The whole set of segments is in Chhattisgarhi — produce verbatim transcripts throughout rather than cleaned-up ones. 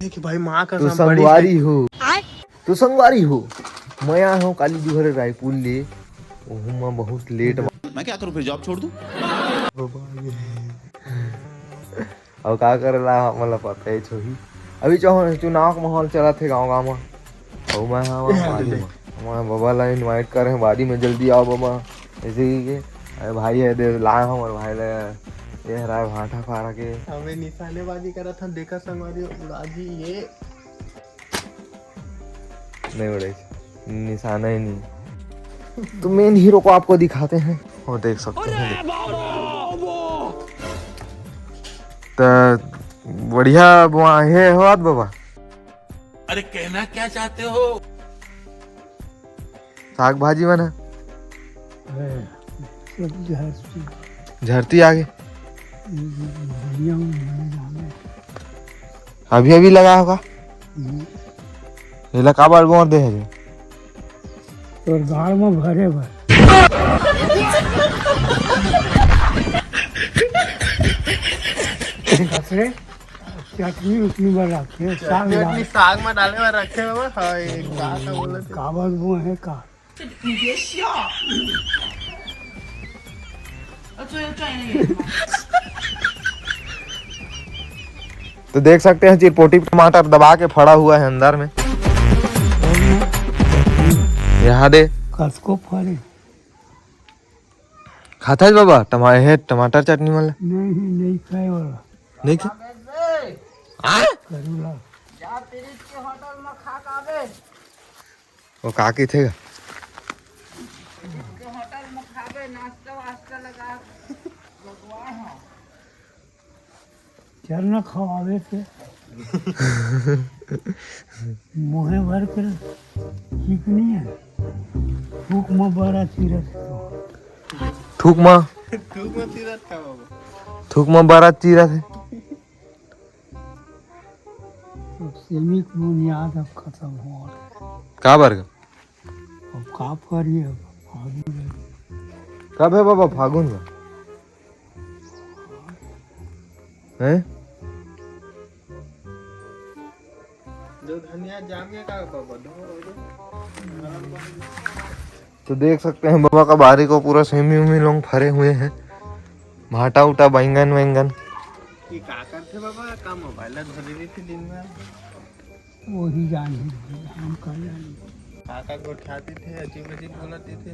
कि भाई माँ का तू संगवारी हो। तू संगवारी हो। मैं आया हूँ काली जुहर रायपुर ले। ओहू में बहुत लेट। मैं क्या करूँ फिर, जॉब छोड़ दूँ? अउ का करेला, हमन ला पता ही छोही। अभी चौ-, चुनाव के माहौल चलत हे गाँव-गाँव म। अउ मैं हा वहाँ ए, पानी दे। म। मैं बाबा ला invite करे हँव, बाड़ी में जल्दी आओ बाबा। ऐसे ही के, अरे भाई, ये दे, लाए हँव हमर भाई ला, ये हरा भाटा फारा के। हमें निशानेबाजी करत हन, देखा संगवारी, उड़ा जी ये। नहीं उड़े, निशाना ही नहीं। तो main hero को आपको दिखाते हैं, वो देख सकते हैं। त बढ़िया बुआ हे हो आज बाबा। अरे कहना क्या चाहते हो? साग भाजी बना। अरे, सब झरती। झरती आगे। बढ़िया हूँ, मैंने जाने। अभी अभी लगा होगा। हम्म। एला काबर बोर दे हे? तोर गाड़ में भरे भर। कसरे चटनी उटनी बर रखे, साग चटनी डाल। वटनी साग में डाले बर रखे हो, हाँ, ये का, का बोलत हे? काबर वो है का? तो देख सकते हैं चिरपोटी टमाटर दबा के फड़ा हुआ है अंदर में। यहाँ दे। कसको फड़े। खाता है बाबा टमा-, हे टमाटर चटनी वाला? नहीं, नहीं खाए वाला। नहीं खा-, आ? करूला। वो का कहिथे गा? चल ना खवावे से। मुहे भर के चिकनी है। थूक म बरा चीरत हे। थूक म? थूक म चीरत का बाबा? थूक म बरा चीरत हे। अब सेमी के बुनियाद अब खतम हो। का बर गा? अब का करिए, अब फागुन है। कब है बाबा फागुन का? हैं? जो धनिया जाम गया का बाबा, धो, धो। तो देख सकते हैं बाबा का बारी को पूरा सेमी उमी लोग फरे हुए हैं, भाटा उटा, बैंगन वैंगन। ये का करथे बाबा, का मोबाइल ला धरे रहिथे दिन भर? वही जान है, हम का जान। काका गोठियाती थे, अजीब अजीब बोलती थे।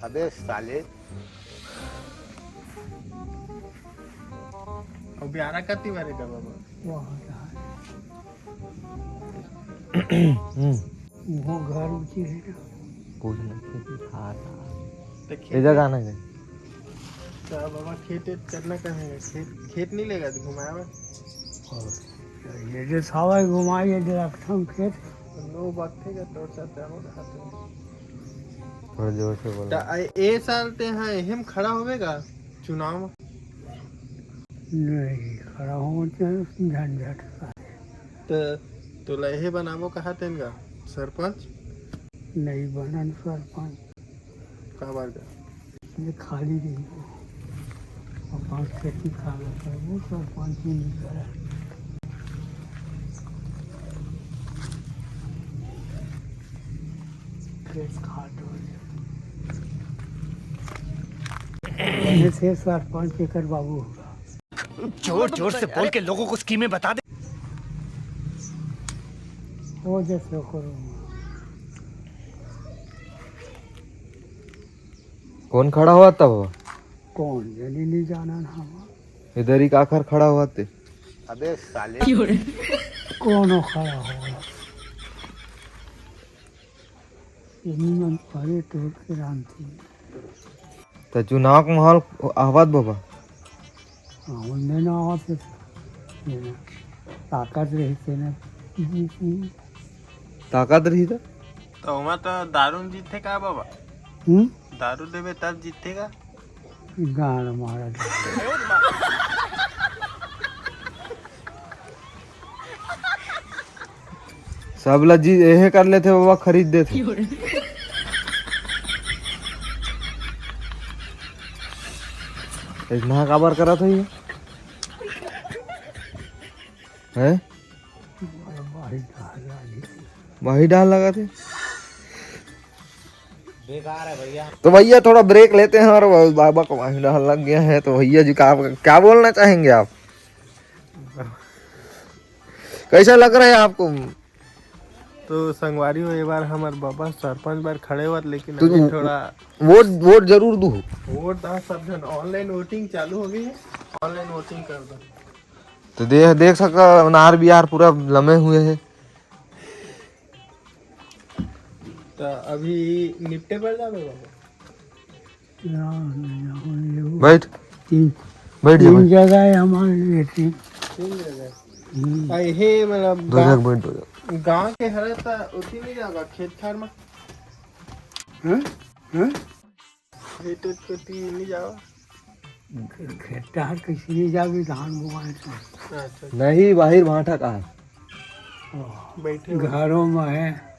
अबे साले। अउ ब्यारा कति बारे का बाबा? वो होता है। हम्म। वो घर ऊंची है ना। पूछ ना, खेती खार। तो ए जगह ना गए। तो बाबा खेत एत करना कहाँ है? खेत, खेत नहीं लेगा तो घुमाएगा। और ये जो सावा घुमाई, ये जो रखता हूँ खेत। नो बकथे का तोर साथ जाबो खाते। थोड़ा जोर से बोलो। तो ए साल ते हाँ एहम खड़ा होवेगा चुनाव में? नहीं, खड़ा हो तो झंझट का। तो तोला एहे बनाबो कहा तेन गा सरपंच? नहीं बनन सरपंच। काबर गा? ये खाली रही हो। अपन खेती खाना कर, वो सरपंच ही नहीं करे। खेत खाट हो गया। ये से सरपंच एकर बाबू होगा। जोर जोर से बोल के लोगों को स्कीमें बता दे। वो जैसे करो। कौन खड़ा हुआ था वो? कौन जनी नहीं जाना ना हम। इधर ही आखिर खड़ा हुआ थे। अबे साले। कौन खड़ा हुआ? ये निमन परे तोर के रांती। त चुनाव के माहौल आवत बाबा? हाँ, उनमें ना आवत हे। ये ना, ताकत रही से ना, जीती। ताकत रही त? तो ओमा तो दारू में जीते का बाबा? हम्म? दारू देवे तब जीते का? गाड़ मारा। सब ला जी एहे कर लेथे बाबा, खरीद देथे। इतना काबर करत हो ये? हैं? वही डाल लगा थे। बेकार है भैया। तो भैया, थोड़ा ब्रेक लेते हैं और बाबा को वहीं डाल लग गया है, तो भैया जी का, क्या बोलना चाहेंगे आप? कैसा लग रहा है आपको? तो संगवारी हो, ये बार हमार बाबा सरपंच बार खड़े हुआ, लेकिन तो अभी वो थोड़ा वोट, वोट जरूर दू। वोट दा, सब जन ऑनलाइन वोटिंग चालू हो गई है, ऑनलाइन वोटिंग कर दो। तो दे, देख सकता, अनार बिहार पूरा लमे हुए है। तो अभी निपटे पर जाबे बाबा। ना, नहीं, ना, नहीं, वो बैठ। तीन, बैठ जा, तीन बैठ। जगह है हमारे लिए, तीन। तीन जगह। हम्म। आ, हे, मतलब, दो गाँव, जगह बैठ, दो जगह। गाँव के हरे त उठी नहीं जाबा, खेत खार में। हाँ? हाँ? खेत उत कोती नहीं जाबा। खेत खार कैसे नहीं जाबे, धान बुआए तो। अच्छा। नहीं, बाहिर भाटा का है। बैठे हो। घरों में है।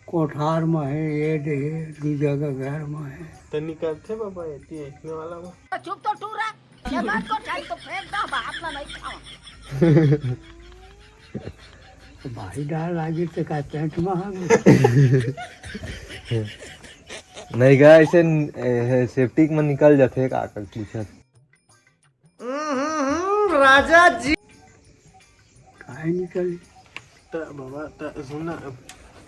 कोठार म हे, ये दे, दू जगह घर म हे। त निकलथे बाबा, एती अइसने वाला म। चुप तो टूरा, ये बात को टाइम तो फेंक दो, बात ना नहीं खाओ। भाई डाल लागे तो का पेंट में हम। नहीं गा, ऐसे न-, ए, हे, सेप्टिक में निकल जाथे, का कर पूछत। हम्म, हम्म, हम्म, राजा जी। काहे निकल? त बाबा, त सुन ना,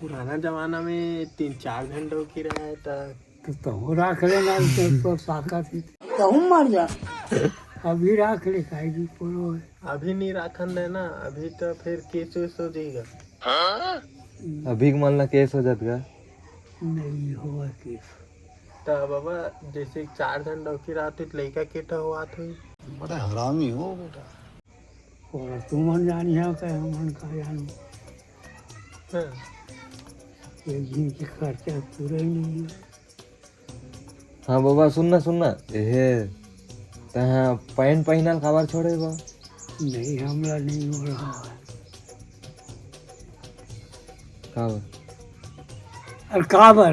पुराना जमाना में तीन चार झन डौकी रहे, त तो तहूँ राख लेना, तो, तो ताकत ही। तहूँ मर जा। अभी राख ले, काहे की पोलो है। अभी नहीं राखन देना, अभी तो फिर केस वेस हो जाएगा। अभी के मन ला केस हो जात गा? नहीं होगा केस। त बाबा, जैसे चार झन डौकी रहत होही, त लइका के ठा होवत होही? बड़ा हरामी हो बेटा। और तुमन जानिहा के हमन का जानू। हाँ। एक दिन के खर्चा पूरा ही नहीं है। हाँ बाबा, सुन ना, सुन ना। एहे, तहाँ पैंट पहिनल काबर छोड़े बा? नहीं, हमला नहीं हो रहा है। काबर? अरे काबर?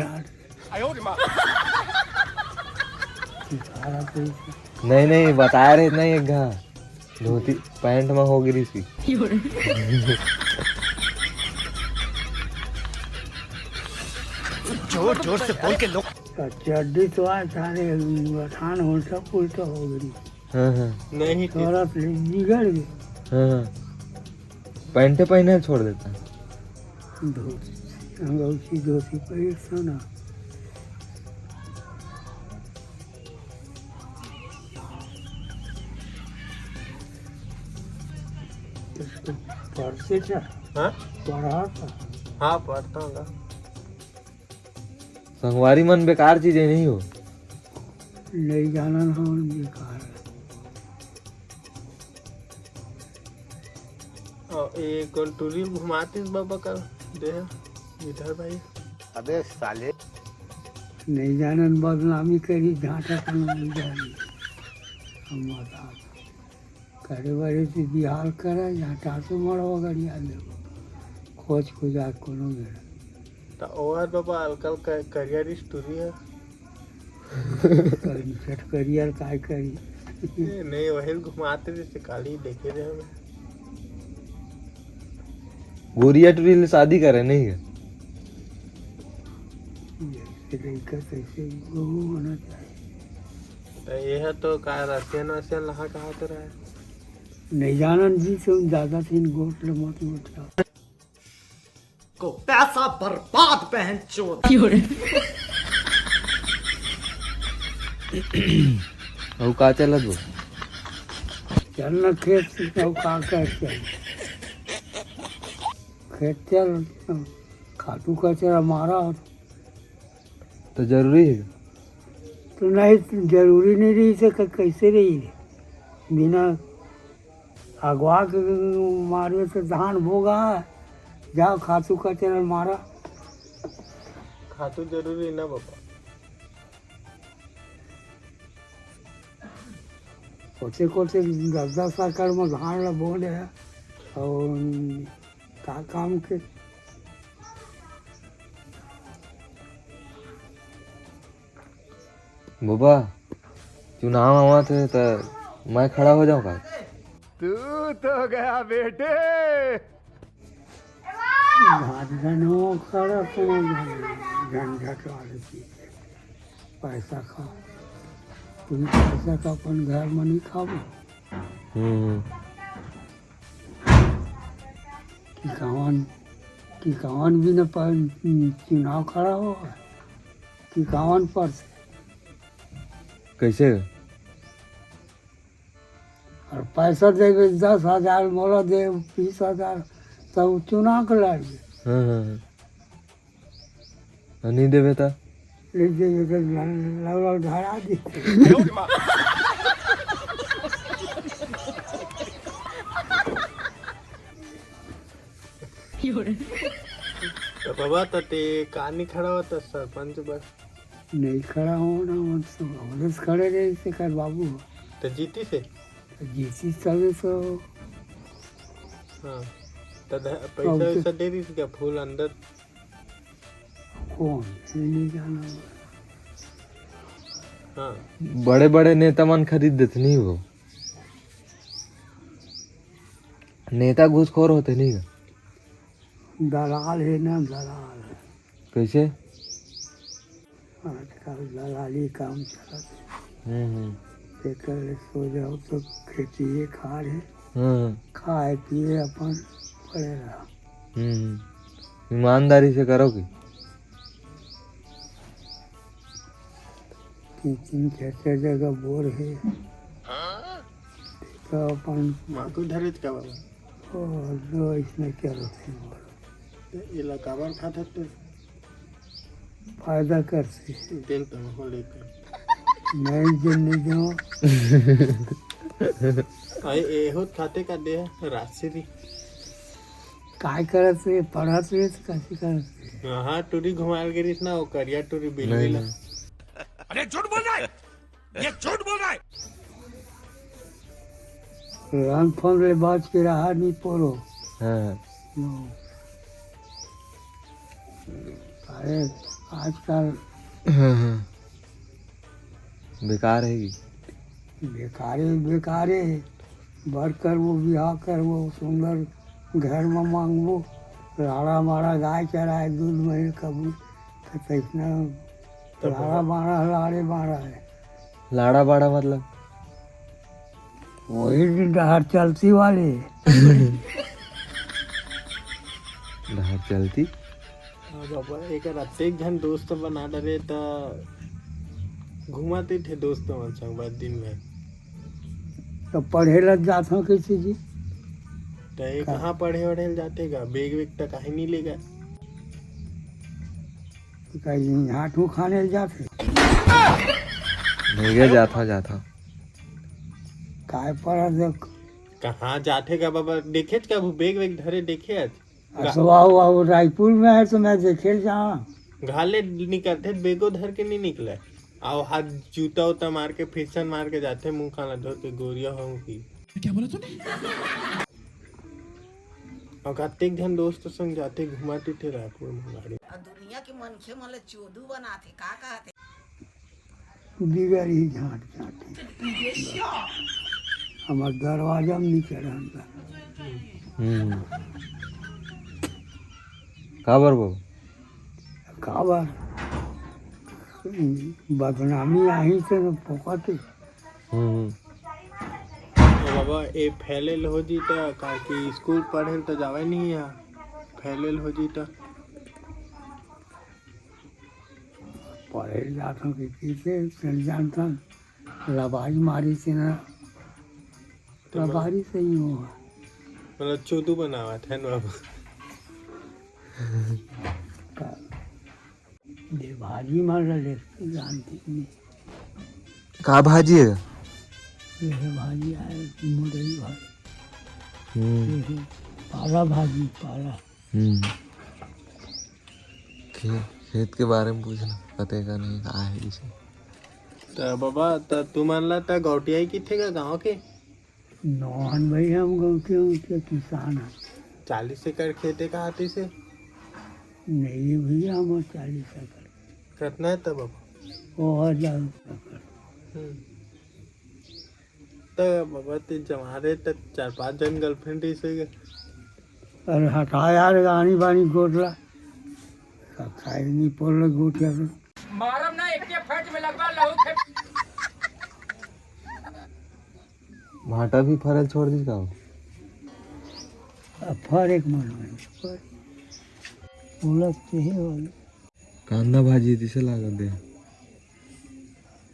नहीं, नहीं, बताया रहे नहीं एक घा। धोती पैंट में हो गिरी थी। जोर जोर से बोल के लोग। चड्डी तो आज सारे अठान हो, सब कुछ तो हो गई। हाँ, हाँ। नहीं, थोड़ा से बिगड़ गए। हाँ, हाँ। पैंटे पहने छोड़ देता। धोती, अंगौछी धोती पहिरता ना। इसको पढ़ते क्या? हाँ? पढ़ा था। हाँ, पढ़ता हूँ। संगवारी मन बेकार चीज है नहीं हो। नहीं जाना ना, हम बेकार है। और एक टूरी घुमातीस बाबा का देह इधर भाई। अबे साले। नहीं जानन बदनामी करी, झांटा कन नहीं जानी। हम बता। करे बरे से बिहार करे, झांटा तो मड़वा गड़िया ले। खोज खोजा कोनो मेरा। त ओहर बाबा अलकल क-, करिया रिस टूरी है। करी, छठ करिया ल काय करी? ए, नहीं, वही घुमाते जैसे काली देखे रहे हमें। गोरिया टूरी ले शादी करे, नहीं है? ये लड़का कैसे वो होना चाहिए। त ये है तो का रसियन वसियन लहा कहा तो रहे? नहीं जानन जी, तुम ज्यादा तीन गोट ले मत उठा। को पैसा बर्बाद बहन चोद। अउ का चलत बा? चल न खेत से, अउ का कर चल? खेत चल, खातू कचरा मारा। तो जरूरी है? तो नहीं, जरूरी नहीं रही से क-, कैसे रही? बिना अगवा के मारे से धान बोगा, जाओ खातू कचरा मारा। खातू जरूरी ना बाबा। कोचे कोचे दस दस एकड़ में धान ला बो ले, और का काम के? बाबा, चुनाव आवत हे, त मैं खड़ा हो जाऊं का? तू तो गया बेटे। धंधा नो खड़ा कोनो झंझट वाली चीज है। पैसा खाओ, तुम पैसा का अपन घर में नहीं खाओ। हम्म। कि कौन, कि कौन बिना प-, चुनाव खड़ा हो, कि कौन पर से। कैसे? और पैसा देवे दस हजार, मोला दे बीस हजार, तब चुनाव के लड़ गए। हाँ, हाँ, हाँ। आ, नहीं देवे ता? नहीं देवे तो ल-, ल-, ल-, धरा दी। तो बाबा, तो ते का नहीं खड़ा होता सरपंच बर? नहीं खड़ा होना, वो तो कांग्रेस खड़े रहे, से कर बाबू। तो जीती से? तो जीती तबे तो। हाँ, तो ध-, पैसा अब तो वैसा दे दी क्या फूल अंदर? कौन? ये नहीं जाना। हाँ। बड़े-बड़े नेता मन खरीद देथे नहीं वो। नेता घूसखोर होथे नहीं का? दलाल है ना, दलाल। कैसे? आजकल दलाली काम चलत है। हम्म, हम्म। तेकर ले सो जाओ तो खेतिए खार है। हम्म। खाए पिए अपन पड़े रहा। हम्म, हम्म। ईमानदारी से करो कि? तीन तीन चार चार जगह बोर है। तो अपन माकू धरे का बाबा? ओ, दो इसमें क्या होते हैं बोर। तो ये ला काबर खात हस तो? फायदा करते। दिन तो हो लेकर। नहीं, दिन नहीं दो। अरे, एहो खाते का दे है, राशि भी। काय करत रे, पढ़त रे, तो कैसे करत रे? हाँ, टूरी घुमाल गिरिस ना, वो करिया टूरी बिलबिल। नहीं, नहीं। अरे, झूठ बोल रहा है। ये झूठ बोल रहा है। राम फल रे बाज के रहा नहीं पोरो। हाँ। नो। अरे, आजकल हाँ, हाँ। बेकार है कि? बेकारे, बेकारे। बर करबो, बिहाव करबो, सुंदर घर में मांगबो, लाड़ा माड़ा गाय चराए, दूध महीन कबू, तो तैसना तो लाड़ा बाड़ा, लाड़े बाड़ा है। लाड़ा बाड़ा मतलब? वही डहर चलती वाली। डहर चलती? हाँ बाबा, एक अतेक झन दोस्त बना डरे त घुमाते थे दोस्त मन संग बस दिन भर। तो पढ़े लग जात हो कैसे जी? तो ये का? कहाँ पढ़े वढ़े ल जाते का? बेग वेग तक काहे नहीं लेगा? तो कहीं यहाँ ठू खाने ल जाते? नहीं गे, जात हो, जात हो। काय पढ़ा देख? कहाँ जाते का बाबा? देखे का वो बेग वेग धरे देखे आज? असवा हुआ वो रायपुर में है तो मैं देखे जाऊँ। घाले निकलते बेगो धर के नहीं निकले। आओ हाथ जूता उता मार के फिसन मार के जाते मुंह काला धो के गोरिया हो की। क्या बोला तूने? और कतेक झन दोस्त संग जाते घुमाते थे रायपुर में गाड़ी। और दुनिया के मनखे मन ल चोदू बनाते, का कहते? बिगड़ ही झांट झांट। हमार दरवाजा में नहीं चढ़ा। हम्म। काबर बाबू? काबर? बदनामी आही से न फोकट। हम्म। तो बाबा, ए फैलेल हो जी त काकि स्कूल पढ़े ल त जावे नहीं है, फैलेल हो जी त। पढ़े ल जात हूँ कि पीछे चल जानता, लबाज मारी से ना, तो मैं लबारी से ही हो। मतलब चोदू बनावत है ना बाबा। का, दे भाजी मार ले, जानती नहीं। का भाजी है? ये है भाजी आए, मुरई भाजी। हम्म। ये है पाला भाजी, पाला। हम्म। खे-, खेत के बारे में पूछना, पते का नहीं, का है इसे। त बाबा, त तुमन ला त गौटियाई किथे का गाँव के? नौहन भाई, हम गौटिया उटिया किसान हैं। चालीस एकड़ खेते का आती से? नहीं भैया, हम चालीस एकड़। कितना है तब बाबा? वो हजार एकड़। हम्म। त बाबा, ते जमारे त चार पांच जन girlfriend रहिस होइगा। अरे हटा यार, आनी बानी गोटला। सब साइड में पड़ गोटिया। मारब ना, एक के फट में लगवा लहू के। भाटा भी फरल छोड़ दिस का? अब फर एक मन में पर उलग के ही होल। कांदा भाजी जैसे लागत दे।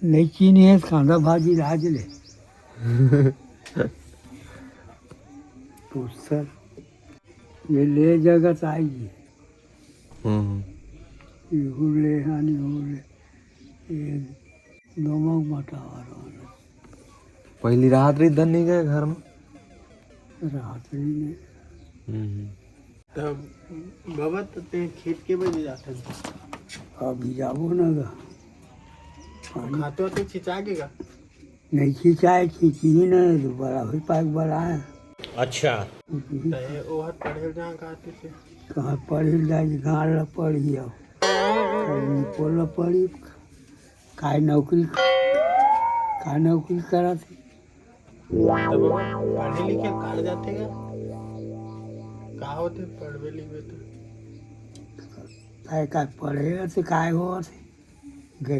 नहीं चीनी है कांदा भाजी राज ले। पूछ सर, ये ले जगत आई। हम्म। इहू ले हानि हो ले, ये दोनों बटावर वाला। पहली रात रही धन नहीं गए घर में। रात रही नहीं। हम्म। तब बाबा तो ते खेत के बजे जाते थे। अभी जाबो ना गा। खाते वाते छिंचा के गा? नहीं खिंचाए, खींची ही नहीं, तो बड़ा हुई पाक बड़ा है। अच्छा। तो ये ओहर पढ़े जहाँ कहते थे। कहाँ पढ़े जाए, गाँव ला पढ़ी हो। कहीं पोल ला पढ़ी, काय नौकरी, काय नौकरी करा थे। तब पढ़े लिखे काट जाते का? का होते पढ़वे लिखवे तो? काय, काय पढ़े से काय हो थे? गए।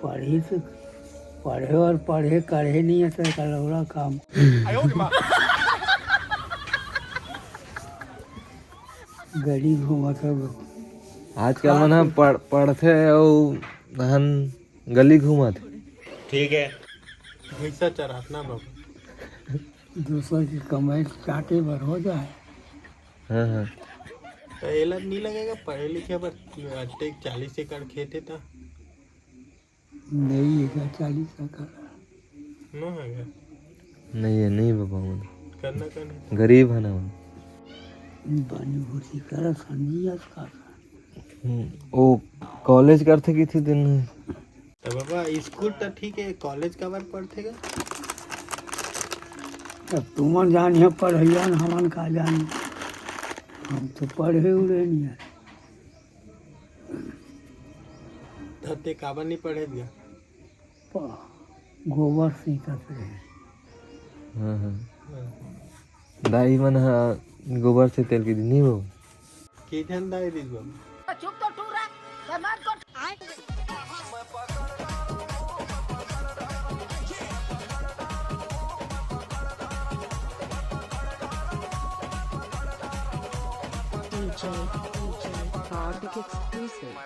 पढ़ी तो पढ़े और पढ़े, करे नहीं है तो कलौड़ा काम। गली घूमत हो। आजकल मन ह पढ़-, पढ़थे अउ हन गली घूमत। ठीक है। भैंसा चरात ना बाबू। दूसर के कमाई चाटे बर हो जाए। हाँ, हाँ। तो एला नहीं लगेगा पढ़े लिखे बर? अट्टे चालीस एकड़ खेत है तो। नहीं है क्या चालीस एकड़? नो है क्या? नहीं है, नहीं बाबा, वो करना का नहीं। गरीब है ना वो। बानी भूसी करा संजी आज का। हम्म, वो कॉलेज करथे कि थी दिन में? तो बाबा, स्कूल तो ठीक है, कॉलेज का बार पढ़थे का? अब तुमन जानिए पढ़ैया न, हमन का जानी। हम तो पढ़े उड़े नहीं है। तो ते काबर नहीं पढ़े दिया? प-, गोबर सींचत रहे। हाँ, हाँ। हाँ। दाई मन ह गोबर से तेल के दिन नहीं हो। के झन दाई दिस बाबू? चुप तो टूरा, मैं मार को D J, D J, Karthik exclusive.